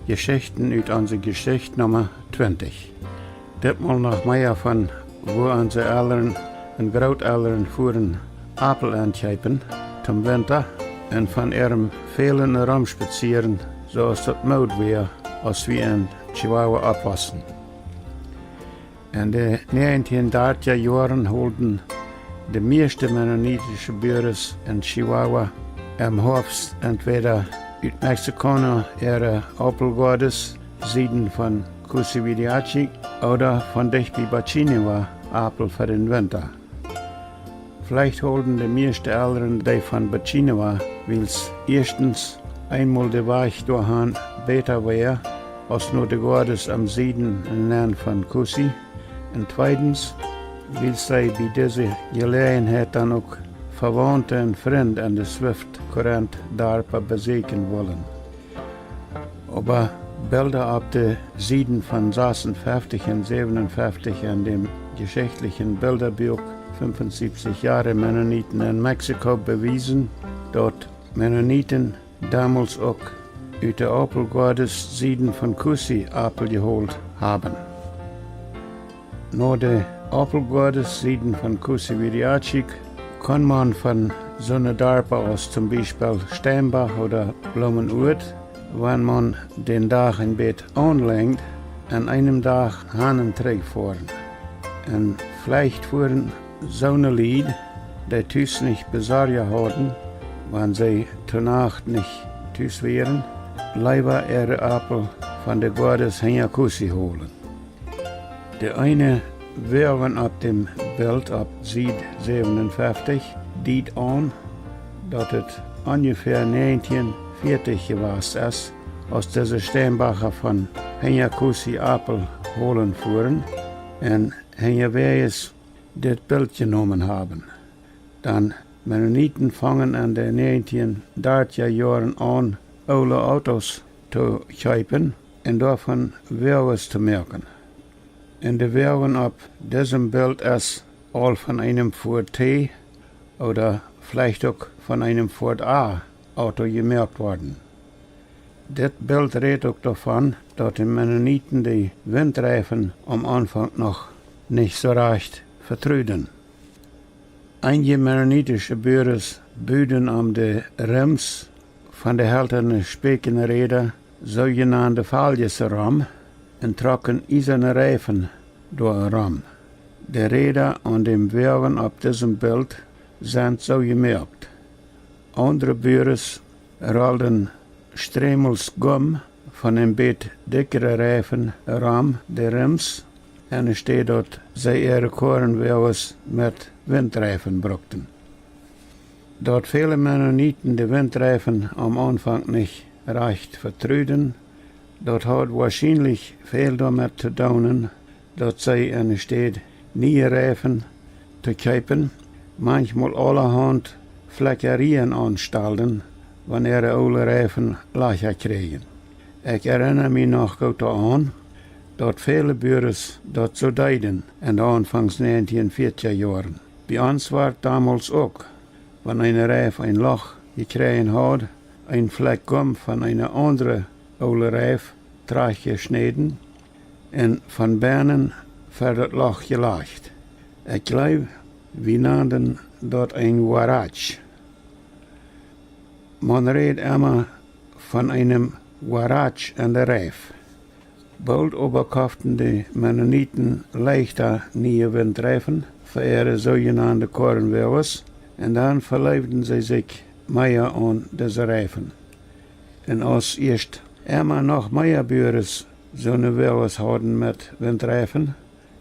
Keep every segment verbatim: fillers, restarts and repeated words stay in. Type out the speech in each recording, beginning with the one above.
Jeschichten ut onse Jeschicht Numma twintich. Ditmol noch mea von woo onse Elren un Grootelren fuaren Aupel aunjäwen toom Winta un von äarem välen Romspazieren, soo aus daut Mood wia, aus wie en Chihuahua oppwossen. En de näajentieen dartja Joaren holden de mieeschte mennonitische Buares en Chihuahua em Hoafst entwäda ut Mexikauna äare Aupelgoades Sieden von Cusihuiriachi ooda von dicht bie Bachíniva Aupel fa dän Winta. Veleicht holden de mieeschte Elren dee von Bachíniva, wiels ieeschtens eemol de Wajch doahan bäta wia aus no de Goades aum Sieden nenn von Cusi, un tweedens, wiels see bie dise Jeläajenheit dan uk Vewaunte un Frind en de Swift Current Darpa besäkjen wullen. Oba Bilda opp de Sieden von sasunfeftich un säwenunfeftich en däm jeschichtlichen Bildabuak fünfundsiebzig Jahre Mennoniten in Mexiko bewiesen, daut Mennoniten domols uk ut de Aupelgoades Sieden von Cusi Aupel jeholt haben. No de Aupelgoades Sieden von Cusihuiriachi kunn maun von soone Darpa aus toom Biespel Steinbach ooda Blumenort, wan maun dän Dach een bät aunlenjd, en eenem Dach han un trigj foaren. Un veleicht fuaren soone Lied, dee tus nich Besorja hauden, wan see to Nacht nich tus wieren, leewa äare Aupel von de Goades hinja Cusi holen. De eene Woagen opp däm Bilt opp Sied säwenunfeftich diet aun, daut et onjefäa näajentieen vieetich jewast es, aus dise Steinbacha von hinja Cusi Aupel holen fuaren un hinjawäajes dit Bilt jenomen haben. Dan Mennoniten fungen en de näajentieen dartja Joaren aun, oole Autos to kjeepen un doavon Woages to moaken. Un de Woagen opp disem Bilt es aul von eenem Ford T ooda veleicht uk von eenem Ford A Auto jemoakt worden. Dit Bilt rät uk doavon, daut de Mennoniten de Wintreifen aum Aunfank noch nich soo rajcht vetruden. Eenje mennonitische Buares buden om de Rims von de heltane Späakjenräda soojenande Faljes rom un trocken iesane Reifen doa rom. De Räda aun däm Woagen opp disem Bilt sent soo jemoakt. Aundre Buares rolden Strämels Gum von een bät dikjre Reifen rom de Rims, enne Städ daut see äare Koarenwoages met Wintreifen brukten. Daut väle Mennoniten de Wintreifen aum Aunfank nich rajcht vetruden, daut haud woarschienlich väl doamet to doonen, daut see enne Städ niee Reifen to kjeepen, maunchmol aulahaunt Flekjarieen aunstalden, wan äare oole Reifen Lajcha kjrieejen. Ekj erinna mie noch goot doaraun, daut väle Buares daut soo deeden en de aunfangs näajentieen vieetja Joaren. Bie ons wort domols uk, wan een Reif een Loch jekjräajen haud, een Flekj Gum von eene aundre oole Reif trajcht jeschnäden un von bennen ver daut Loch jelajcht. Ekj jleew, wie nanden daut een Huarache. Maun räd emma von eenem Huarache en de Reif. Boolt oba koften de Mennoniten leichta niee Wintreifen fa äare soojenande Koarenwoages, un dan veleewden see sikj mea aun dise Reifen. Un aus ieescht emma noch mea Buares soone Woages hauden met Wintreifen,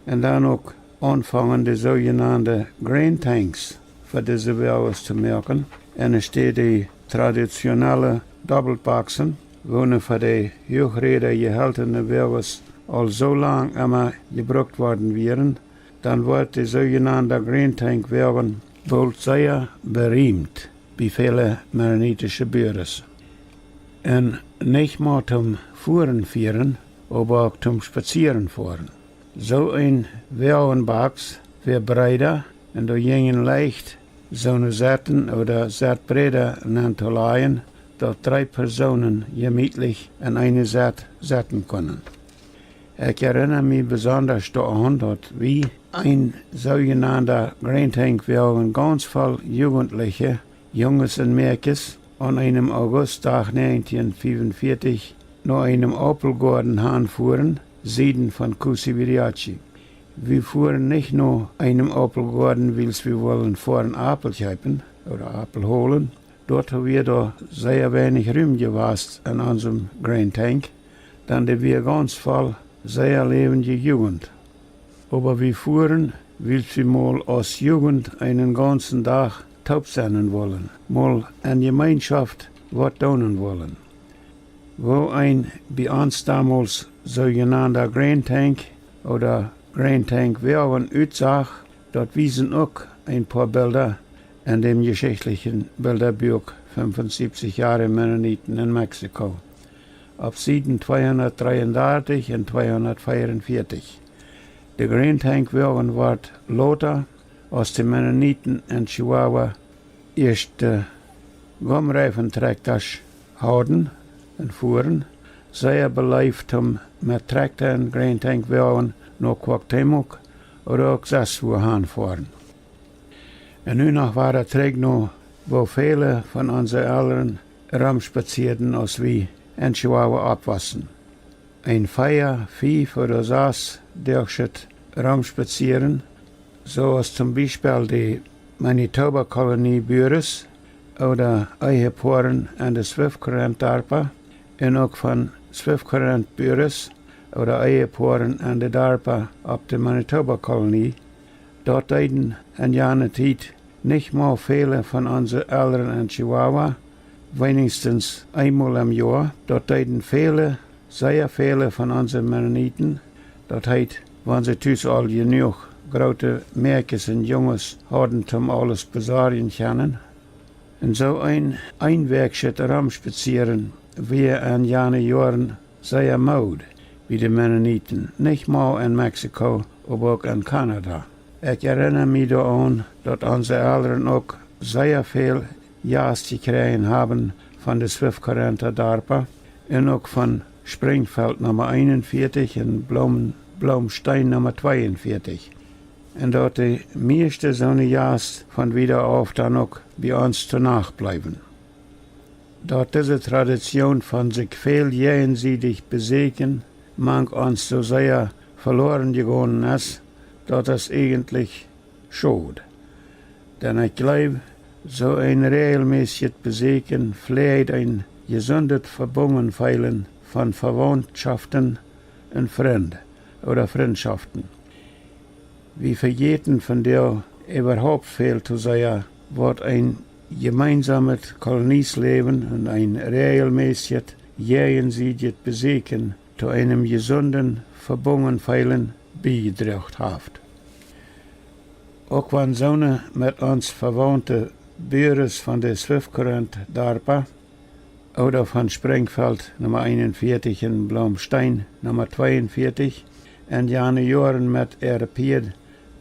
un dan uk aunfungen de soojenande Grain Tanks fa dise Woages to moaken, enne Städ de traditionelle Dobbeltboxen, woone fa de huachräda jeheltane Woages aul soo lang emma jebrukt worden wieren, dan wort de soojenande Grain Tank Woagen boolt sea beriemt bie väle mennonitische Buares. Un nich mau toom Fuaren fieren, oba uk toom Spazieren foaren. Soo een Woagenbox wia breeda un doa jinjen leicht soone Setten ooda Settbräda nenn to lajen, daut dree Persoonen jemietlich en eene Sett sitten kunnen. Ekj erinna mie besondasch doaraun, daut wie een soojenaunden Grain Tank Woagen gaunz voll Jugentliche, Junges un Mäakjes, aun eenem Augustdach näajentieen fiewunvieetich no eenem Aupelgoaden hanfuaren, Sieden von Cusihuiriachi. Wie fuaren nich no eenem Aupelgoaden, wiels wie wullen foaren Aupel kjeepen ooda Aupel holen. Doatoo wia doa sea weinich Rum jewast en onsem Grain Tank, dan dee wia gaunz voll sea läwendje Jugent. Oba wie fuaren, wiels wie mol aus Jugent eenen gaunzen Dach toop sennen wullen, mol en Jemeenschoft waut doonen wullen. Woo een bie ons domols soojenaunden Grain Tank ooda Grain Tank Woagen utsach, daut wiesen uk een poa Bilda en däm jeschichtlichen Bildabuak fünfundsiebzig Jahre Mennoniten in Mexiko, opp Sieden tweehundatdreiundartich un tweehundatveeunvieetich. De Grain Tank Woagen wort lota, aus de Mennoniten en Chihuahua ieeschte Gumreifentrakjtasch hauden un fuaren, sea beleeft om met Trakjta un Grain Tank Woagen no Cuauhtémoc ooda uk sestwua hanfoaren. Un nu noch wada trigj no, woo väle von onse Elren romspazieeden, aus wie en Chihuahua oppwossen. Een vea, fief ooda sas Doag Romspazieren, soo aus toom Biespel de Manitoba Kolonie Buares ooda Ehepoaren en de Swift Current Darpa un uk von Swift Current Buares ooda Ehepoaren en de Darpa opp de Manitoba Kolonie. Daut deeden en jane Tiet nich mau väle von onse Elren en Chihuahua, weinichstens eemol em Joa. Daut deeden väle, sea väle von onse Mennoniten. Daut heet, wan see tus aul jenuach groote Mäakjes un Junges hauden toom aules besorjen kjennen. Un soo een eenwäakjet Romspazieren wia en jane Joaren sea Mood bie de Mennoniten, nich mau en Mexiko, oba uk en Kanada. Ekj erinna mie doaraun, daut onse Elren uk sea väl Jast jekjräajen haben von de Swift Currenta Darpa un uk von Springfeld Numma eenunvieetich un Bloom-, Bloomstein Numma tweeunvieetich. Un daut de mieeschte soone Jast von wieda auf dan uk bie ons to Nacht bleewen. Daut dise Tradition von sikj väl jäajensiedich besäkjen mank ons soo sea veloaren jegonen es, daut es eejentlich schod. Dan ekj jleew, soo een räajelmäsjet Besäkjen fläajt een jesundet Vebungenfeelen von Vewaundschoften un Frind ooda Frintschoften. Wie vejäten vondoag äwahaupt väl to sea, waut een jemeensamet Koloniesläwen un een räajelmäsjet jäajensiedjet Besäkjen to eenem jesunden Vebungenfeelen biejedroagen haft. Uk wan soone met ons vewaunte Buares von de Swift Current Darpa ooda von Springfeld Numma eenunvieetich un Bloomstein Numma tweeunvieetich en jane Joaren met äare Pieed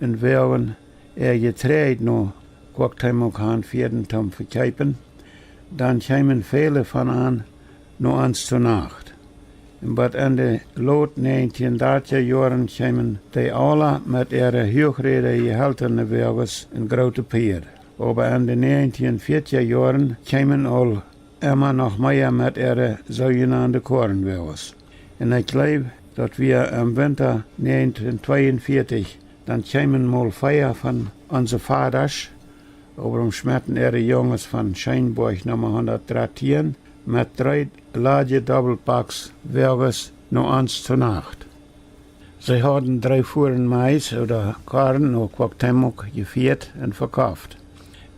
un Woagen äa Jetreid no Cuauhtémoc hanfieeden toom vekjeepen, dan kjeemen väle von an no ons to Nacht. Un bat en de lot näajentieen dartja Joaren kjeemen dee aula met äare huachrädje jehaltene Woages un groote Pieed. Oba en de näajentieen fiatja Joaren kjeemen aul emma noch mea met äare soojenande Koarenwoages. Un ekj jleew, daut wia em Winta näajentieen tweeunvieetich, dan kjeemen mol vea von onse Vadasch, Abram Schmetten äare Junges von Scheenborg Numma hundatdrettieen, met dree ladje Dobbelbox Woages no ons to Nacht. See hauden dree Fuaren Mais ooda Koaren no Cuauhtémoc jefieet un vekoft.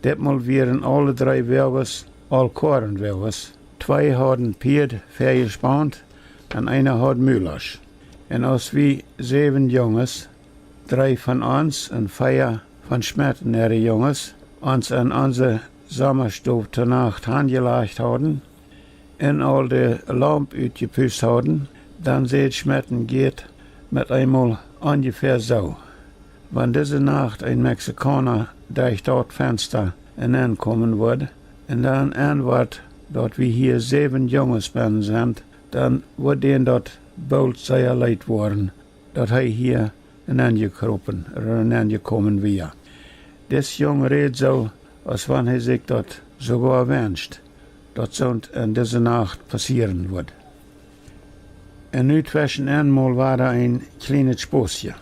Ditmol wieren aule dree Woages aul Koarenwoages. Twee hauden Pieed väajespaut un eena haud Mulasch. Un aus wie säwen Junges, dree von ons un vea von Schmetten äare Junges, ons en onse Sommastow to Nacht hanjelajcht hauden un aul de Laump utjepust hauden, dan säd Schmetten Gerd met eemol onjefäa soo: Wan dise Nacht een Mexikauna derch daut Fensta enenkomen wudd un dan en wudd daut wie hia säwen Junges bennen sent, dan wudd dän daut boolt sea leet woaren, daut hee hia nenjekropen ooda nenjekomen wia. Dis Jung räd soo, aus wan hee sikj daut soogoa wenscht, daut soont en dise Nacht passieren wudd. Un nu tweschen enmol wada een kjlienet Spossje.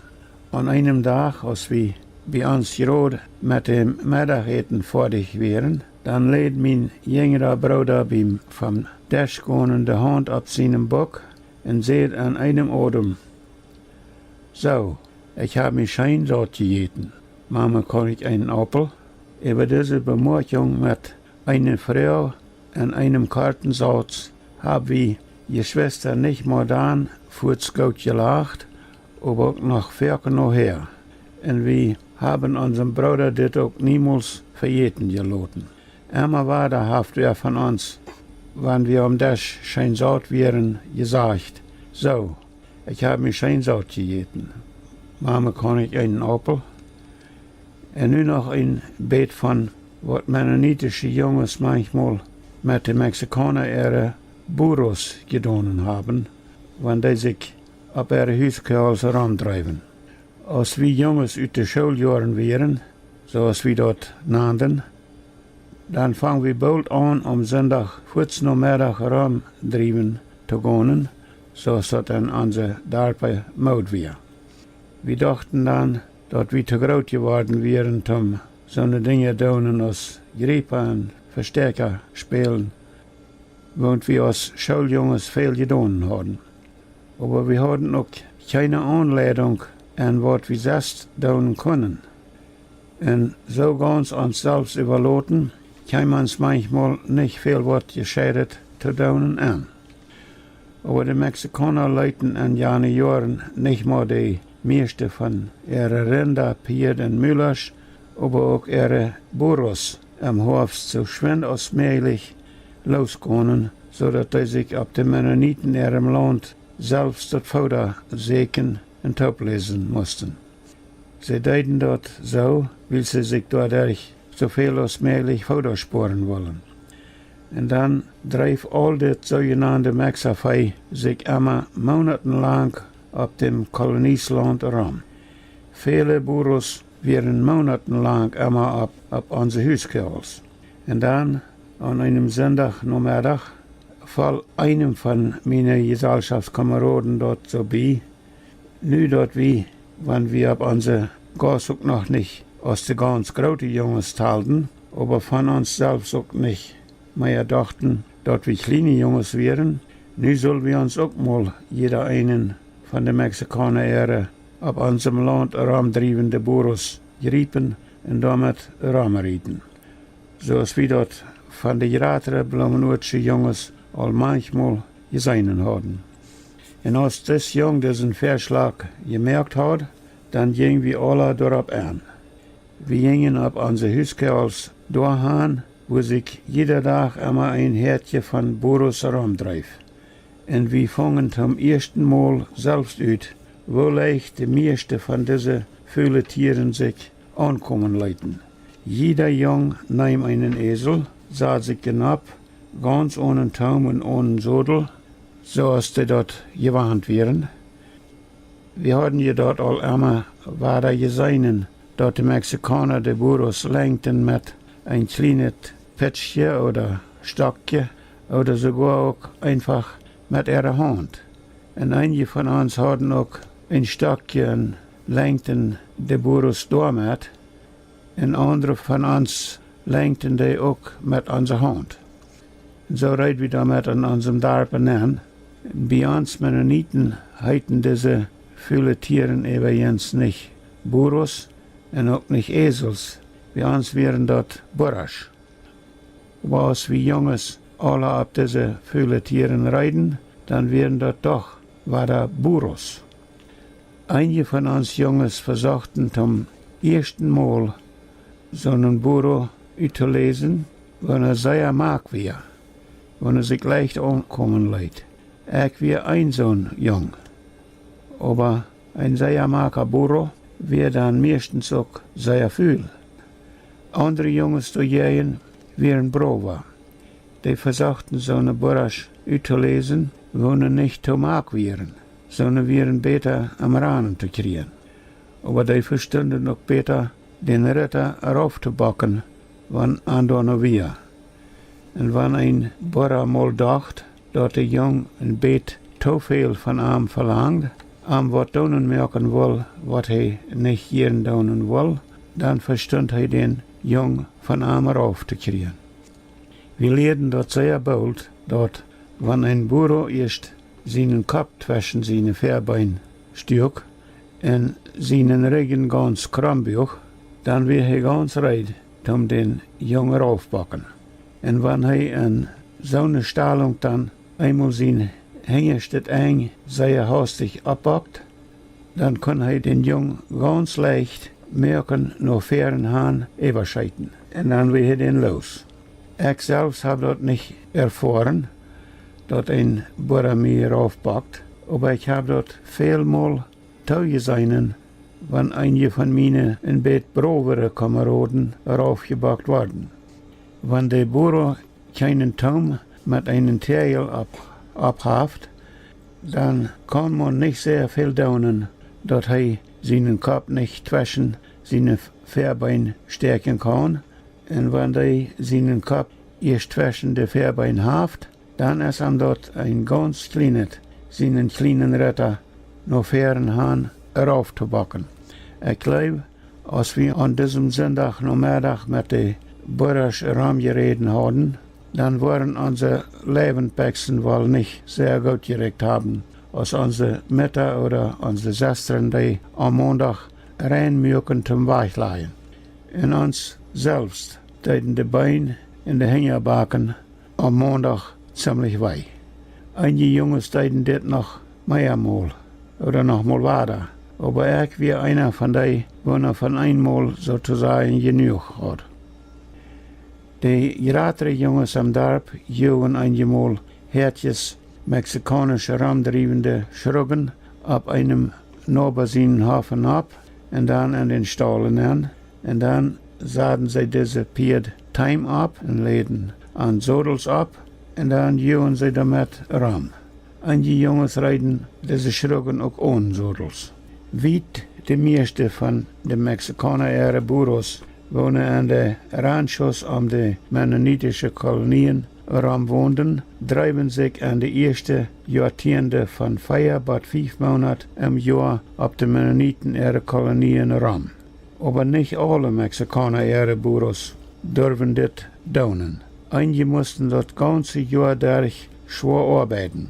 Aun eenem Dach, aus wie bie ons jrod met däm Meddachäten foadich wieren, dan läd mien jinjra Brooda biem vom Desch gonen de Haunt opp sienem Buck un säd en eenem Odem: "Soo, ekj hab mie scheen saut jejäten. Mame, kaun ekj eenen Aupel?" Äwa dise Bemoakjunk met eene Froag en eenem korten Sauz hab wie Jeschwista nich mau dan fuaz goot jelacht, oba uk noch foaken nohäa. Un wie haben onsem Brooda dit uk niemols vejäten jeloten. Emma wada haft wäa von ons, wan wie aum Desch scheen saut wieren, jesajcht: "Soo, ekj hab mie scheen saut jejäten. Mame, kaun ekj eenen Aupel?" Un nu noch een bät von waut mennonitische Junges manchmol met de Mexikauna äare burros jedonen haben, wan dee sikj opp äare Huskajels romdreewen. Aus wie Junges ut de Schooljoaren wieren, soo aus wie daut nanden, dan fung wie boolt aun, aum Sindach fuaz Nomeddach romdriewen to gonen, soo aus daut en onse Darpa Mood wia. Wie dochten dan, daut wie to groot jeworden wieren, toom soone Dinja doonen aus jriepa un Vestäakja spälen, waut wie aus Schooljunges väl jedonen hauden. Oba wie hauden uk kjeene Aunleidunk en waut wie sest doonen kunnen. Un soo gaunz ons selfst äwaloten, kjeem ons manchmol nich väl waut Jescheidet to doonen en. Oba de Mexikauna leeten en jane Joaren nich mau de mieeschte von äare Rinda, Pieed un Mulasch, oba uk äare burros em Hoafst soo schwind aus mäajlich loosgonen, soo daut dee sikj opp de Mennoniten äarem Launt selfst daut Fooda säkjen un toopläsen musten. See deeden daut soo, wiels see sikj doaderch soo väl aus mäajlich Fooda spoaren wullen. Un dan dreef aul dit soojenande Mexavee sikj emma moonatenlang opp däm Kolonielaunt rom. Väle burros wieren moonatenlang emma opp, opp onse Huskajels. Un dan, aun eenem Sindach Nomeddach, foll eenem von miene Jesalschoftskameraden daut soo bie, nu daut wie, wan wie opp onse Gauss uk noch nich aus de gaunz groote Junges talden, oba von ons selfst uk nich mea dochten, daut wie kjliene Junges wieren, nu sull wie ons uk mol jieda eenen von de Mexikauna äare opp onsem Launt romdriewende burros jriepen un doamet romrieten, soo aus wie daut von de jratre Bloomenuatsche Junges aul manchmol jeseenen hauden. Un aus dis Jung disen Väaschlach jemoakt haud, dan jinjen wie aula doaropp en. Wie jinjen opp onse Huskajels doahan, wua sikj jieda Dach emma een Häadje von burros romdreef. Un wie fungen toom ieeschten Mol selfst ut, woo leicht de mieeschte von dise fule Tieren sikj aunkomen leeten. Jieda Jung neem eenen Esel, sad sikj doaropp, gaunz onen Toom un onen Sodel, soo aus dee daut jewant wieren. Wie hauden je daut aul emma wada jeseenen, daut de Mexikauna de burros lenkjten met een kjlienet Pitschje ooda Stockje ooda soogoa uk eenfach met äare Haunt. Un eenje von ons hauden uk een Stockje un lenkjten de burros doamet. Un aundre von ons lenkjten dee uk met onse Haunt. Un soo reed wie doamet en onsem Darp nenn. Bie ons Mennoniten heeten dise fule Tieren äwajens nich burros un uk nich Esels. Bie ons wieren daut burros. Oba aus wie Junges aula opp dise fule Tieren reeden, dan wieren daut doch wada burros. Eenje von ons Junges vesochten toom ieeschten Mol soonen burro uttoläsen, wan hee sea mak wia, wan hee sikj leicht aunkomen leet. Ekj wia een soon Jung. Oba een sea maka burro wia dan mieeschtens uk sea ful. Aundre Junges doajäajen wieren browa. dee vesochten soone Burrasch uttoläsen, woone nich to mak wieren, soone wieren bäta aum Ranen to kjrieen. Oba dee vestunden uk bäta dän Ritta rauf to bocken, wan an doa no wia. Un wan een Burra mol docht, daut de Jung een bät to väl von am velangd, am waut doonen moaken wull, waut hee nich jieren doonen wull, dan vestunt hee dän Jung von am rauf to kjrieen. Wie lieeden daut sea boolt, daut wan een Burro ieescht sienen Kopp tweschen siene Väabeen stuak un sienen Rigjen gaunz krom buach, dan wia hee gaunz reed, om dän Jung raufbocken. Un wan hee en soone Stalunk dan eemol sien hinjaschtet Enj sea haustich oppbockt, dan kunn hee dän Jung gaunz leicht moaken no väaren han äwascheeten. Un dan wia hee dän loos. Ekj selfst hab daut nich erfoaren, daut een Burra mie raufbockt, oba ekj hab daut välmol toojeseenen, wan eenje von miene een bät brovere Komeroden raufjebockt worden. Wan de Burro kjeenen Toom met eenen Täajel opp, opphaft, dan kaun maun nich sea väl doonen, daut hee sienen Kopp nich tweschen siene Väabeen stäakjen kaun. Un wan dee sienen Kopp ieescht tweschen de Väabeen haft, dan es am daut een gaunz kjlienet, sienen kjlienen Ritta no väaren han rauf to bocken. Ekj jleew, aus wie aun disem Sindach Nomeddach met de Burrasch romjeräden hauden, dan woaren onse Leiwentbekjsen woll nich sea goot jerakjt haben, aus onse Mutta ooda onse Sestren dee aum Mondach rein muaken toom wajchlajen. Un ons selfst deeden de Been un de Hinjabacken aum Mondach ziemlich wee. Eenje Junges deeden dit noch meamol ooda noch mol wada, oba ekj wia eena von dee, woona von eenmol soo to sajen jenuach haud. De jratre Junges aum Darp juagen eenjemol Häatjes mexikaunische romdriewende Schruggen opp eenem Noba sienen Hoff opp un dan en dän Staul nenn. Un dan saden see dise Pieed Teem opp un läden an Sodels opp, un dan juagen see doamet rom. Eenje Junges reeden dise Schruggen uk one Sodels. Wiet de mieeschte von de Mexikauna äare Burros, woone en de Ranchos om de mennonitische Kolonien rom wonden, dreewen sikj en de ieeschte Joatieende von vea bat fief Moonat em Joa opp de Mennoniten äare Kolonien rom. Oba nich aule Mexikauna äare Burros durwen dit doonen. Eenje musten daut gaunze Joa derch schwoa oabeiden.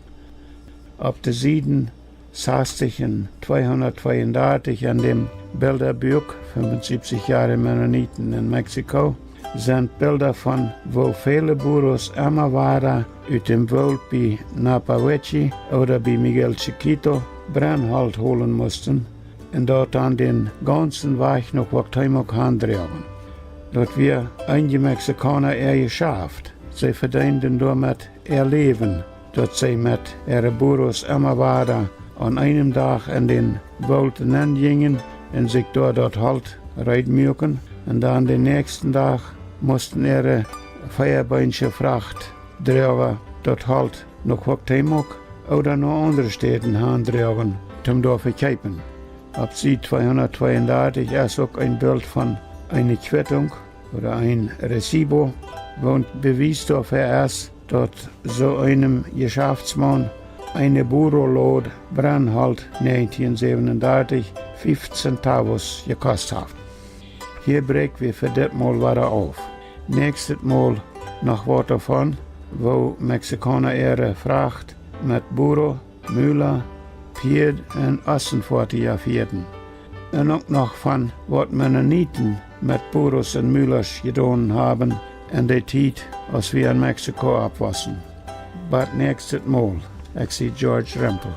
Opp de Sieden sastich un tweehundatzweiundartich en däm Bildabuak Fünfundsiebzig Jahre Mennoniten in Mexiko sent Bilda von, woo väle Burros emma wada ut däm Woolt bie Napawechi ooda bie Miguel Chiquito Brennholt holen musten un daut dan dän gaunzen Wajch no Cuauhtémoc handroagen. Daut wia eenje Mexikauna äa Jeschaft. See vedeenden doamet äa Läwen, daut see met äare Burros emma wada aun eenem Dach en dän Woolt nenn jinjen un sikj doa daut Holt reed muaken, un dan dän näakjsten Dach musten äare veabeensche Frachtdroaga daut Holt no Cuauhtémoc ooda no aundre Städen handroagen, toom doa vekjeepen. Opp Sied tweehundatzweiundartich es uk een Bilt von eene Quittunk ooda een Recibo, waut Bewies doafäa es, daut soo eenem Jeschaftsmaun eene Burro-Load Brennholt negentien zevenundartich fief centavos jekost haft. Hia bräakj wie fa dit Mol wada auf. Näakjstet Mol noch waut doavon, woo Mexikauna äare Fracht met Burro, Mula, Pieed un Ossenfoatieja fieeden. Un uk noch von waut Mennoniten met Burros un Mulasch jedonen haben en de Tiet, aus wie en Mexiko oppwossen. Bat näakjstet Mol, ekj sie George Rempel.